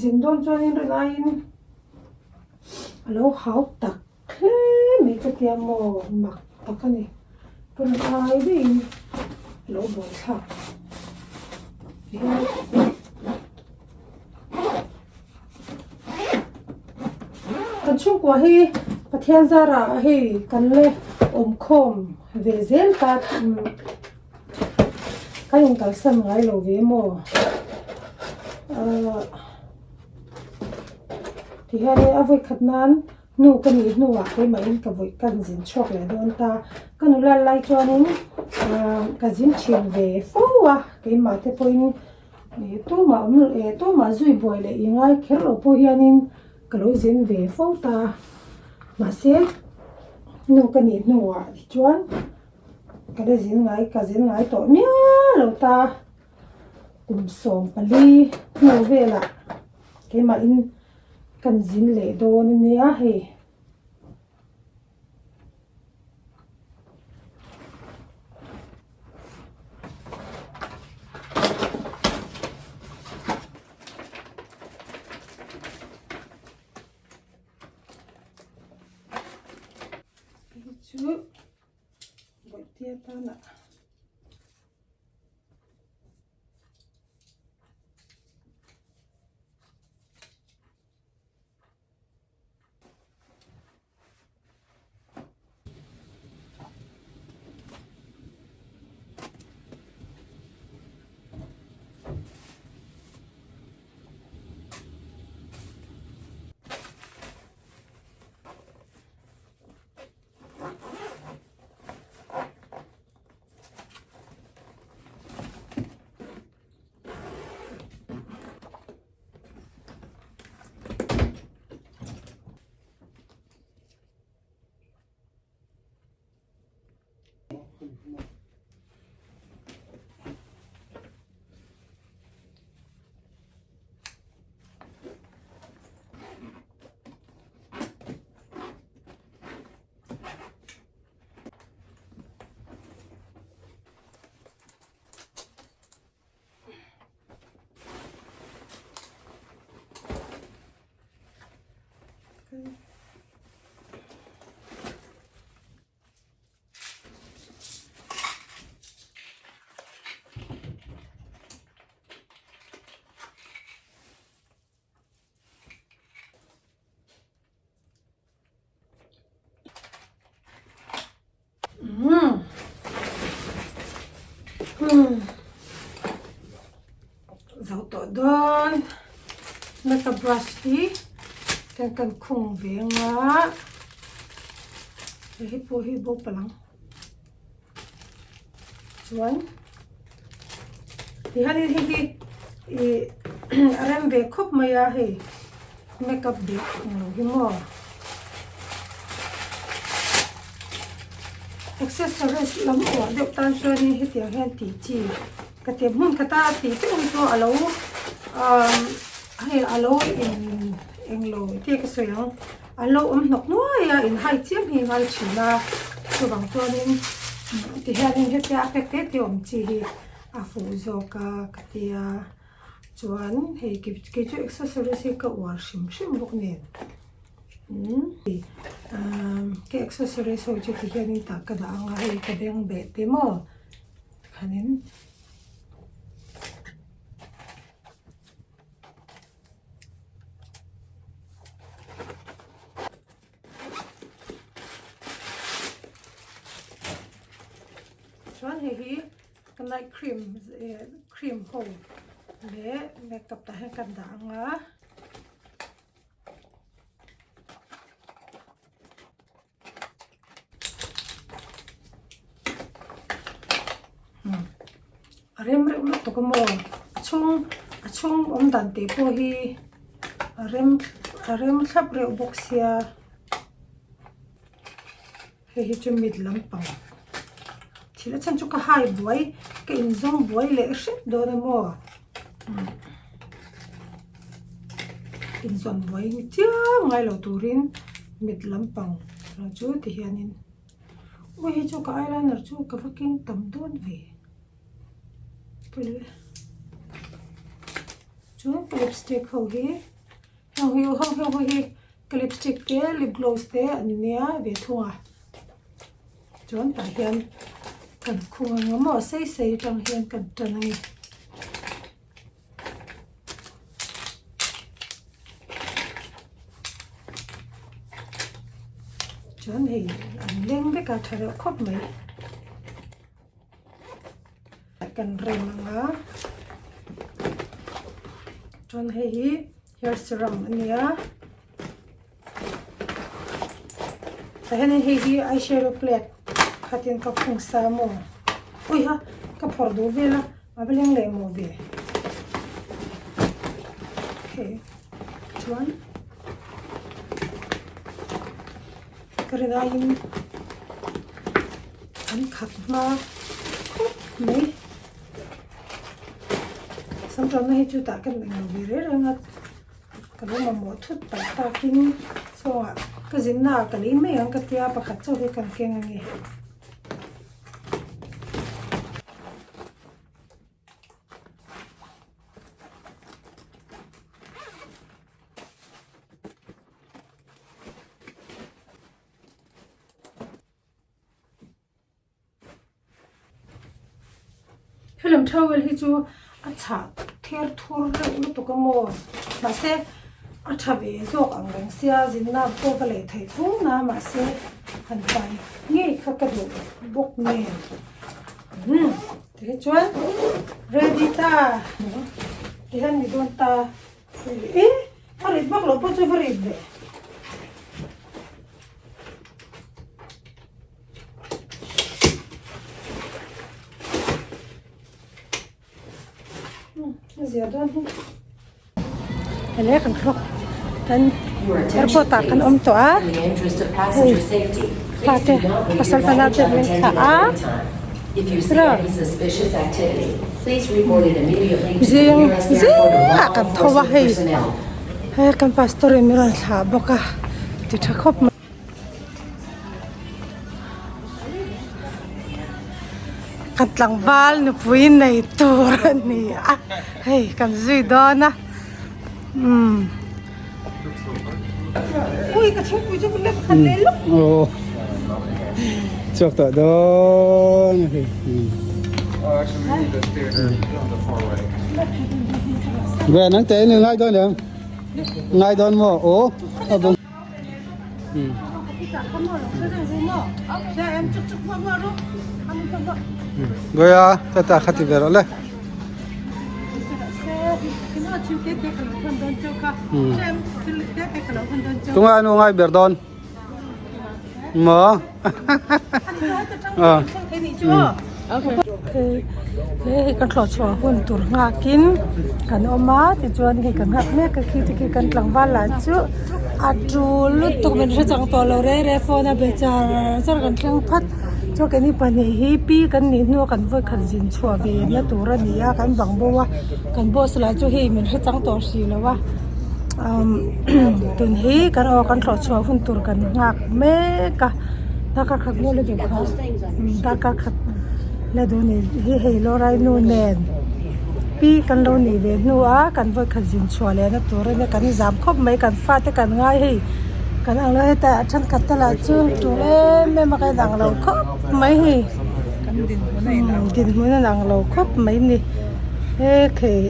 Zin dawn chuanin rin aiin a lo hau tak hle mai ka tia maw mak tak a ni. Ka rin ai daihin a lo buaithlak Kan chhungkua hi Pathian zarah hei kan la awmkhawm ve zel ta Kan inkalsan ngai lo ve maw? Ahh tihianin a vawi khat nan nu ka nih hnuah keimahin ka vawi kan zin chhuak leh dawn ta. Ka nula lai chuanin ahh ka zin thin ve fo a, keimah te pawhin ih tumah awm eh tumah zui buai leh i ngai kher lo pawh hianin ka lo zin ve fo ta. Mahse nu ka nih hnuah tichuan. Ka la zin ngai ka zin ngai tawh miau lo ta kum 14 hnu velah keimahin kan zin leh dawn a nia hei. Hei chu. Bawihte atana Zo tawh dawn makeup brush hi kan kan khung ve anga hei hi pawh hi bo palh ang chuan tihianin hei hi ih a rem ve khawp mai a hei makeup bag ang lo hi maw accessories lam uar deuh tan chuanin hetiang hian tih chi ka ti hmun khata tih deuh hi chu alo ahh hei alo in englo tia ka sawi ang an lo awm hnawk nuai a in hai chiam hi ngai thin a chuvang chuanin tihianin hetia a pack te te awm chi hi a fuh zawk a ka tia chuan hei kei chu accessories hi ka uar hrim hrim bawk nen umm ka accessories ho chu tihianin tah ka dah ang a hei ka beng beh te maw tikhanin. Chuan hei hi ka night cream eh cream ho leh makeup tah hian ka dah ang a. A rem reuh lutuk a maw a chhung a chhung awm dan tih pawh hi a rem a rem thlap reuh bawk sia hei hi chu mit lampang thil a chhan chu ka hai buai ka inzawng buai leh hrep dawn a maw inzawn buai chiang ngai lo turin mit lampang erawh chu ti hianin ui hei chu ka eyeliner chu ka va keng tam dawn ve. Chuan ka lipstick ho hi heng hi ho ho ho hi ka lipstick te lip gloss te an nia ve thung a chuan tah hian kan khung ang maw sei sei atang hian kan tan a ni. Chuan hei an leng vek a tha reuh khawp mai. Kan rem ang a chuan hei hi hair serum a ni a tah hian hei hi eyeshadow plate khatin ka khung sa maw ui ha ka phawrh duh vel a a va leng leh maw ve okay chuan Ka rin aiin an khat hma khawp mai. Sam ṭanna hi chu tah ka nei lo ve reng reng a, ka lo mamawh thut palh takin chhawngah ka zinna ah ka lei mai ang ka tia pakhat chauh hi kan keng a ni. Helam towel hi chu a chhah ther thur reuh lutuk a maw mahse a tha ve zawk ang reng sia zinna pawh ka lei theih tho na mahse han fai ngei kha ka duh bawk nen umm tikhi chuan ready ta tihian ni dawn ta. E a rit vak loh pawh chu va rit ve. A zia dawn hi. Hele kan thlawk kan airport ah kan awm tawh a hei fate pasal fana te min thlah a. Zing zingah kan tho a hei hei kan pastor in min rawn thlah bawk a ti tha khawp mai. Kan tlangval nupui nei tur a ni a hei kan zui dawn a umm. Ui ka thingpui chu lek khat leh lawk. Aw chhuak tawh dawn a hei. Ve nang te in ngai dawn em? Ngai dawn maw? Aw a bung. Goia ta ta khati ve rawh le. Tunga anu ngai ber dawn maw? Hei kan thlawh chhuah hun tur nghakin kan awm a tichuan hei kan nghak mek a khi te khi kan tlangval lah chu a tul lutuk min hre chang tawh lo re re phone a be char char kan thleng phat. Chuan keini pahnih hi pi kan nih hnu a kan vawi khat zin chhuah ve na tur a ni a kan bang bo a kan boss lah chu hei min hre chang tawh hrih lo a umm tun hi kan aw kan thlawh chhuah hun tur kan nghak mek a darkar khat vel a duh kha darkar khat la duh a ni hi hei lawrai nu nen pi kan lo nih ve hnu a kan vawi khat zin chhuah leh na tur a nia kan zam khawp mai kan fate kan ngai hei. Kan ang lo heta a thenkhat te lah chu tul em em a ka inang lo khawp mai hei dinhmun a inang lo khawp mai ni he khei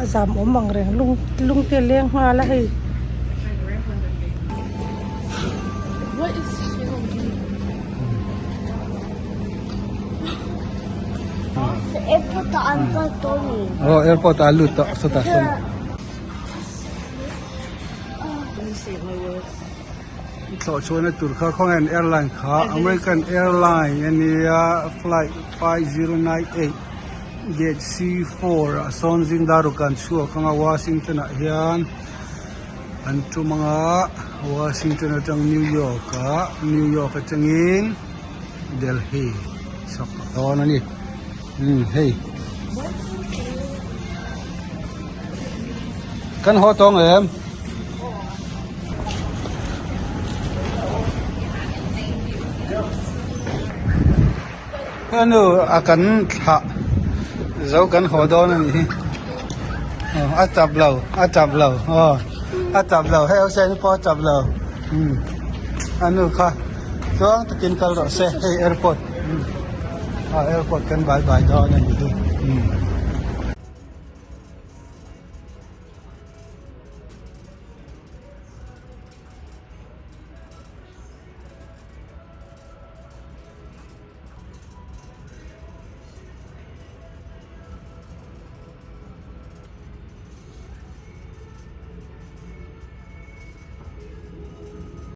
a zam awm ang reng lung lung te a leng nghal a hei. Aw airport ah a lut tawh sawtah sawn. Thlawh chhuahna tur kha khawngaih an airline kha American airline a nia flight 5098 gate C4 ah sawn Zindaruk an chhuak ang a Washington ah hian an tum ang a Washington atang New York ah New York atangin Delhi chhuak tawh dawn a ni umm hei. Kan haw tawng em? Henu a kan thlah zo kan haw dawn a nih hi. A tap lo a tap lo aw a tap lo hei hoseni pawh a tap lo umm a nu kha tluang takin kal rawh se hei airport ah airport kan bai bai dawn a ni hi umm.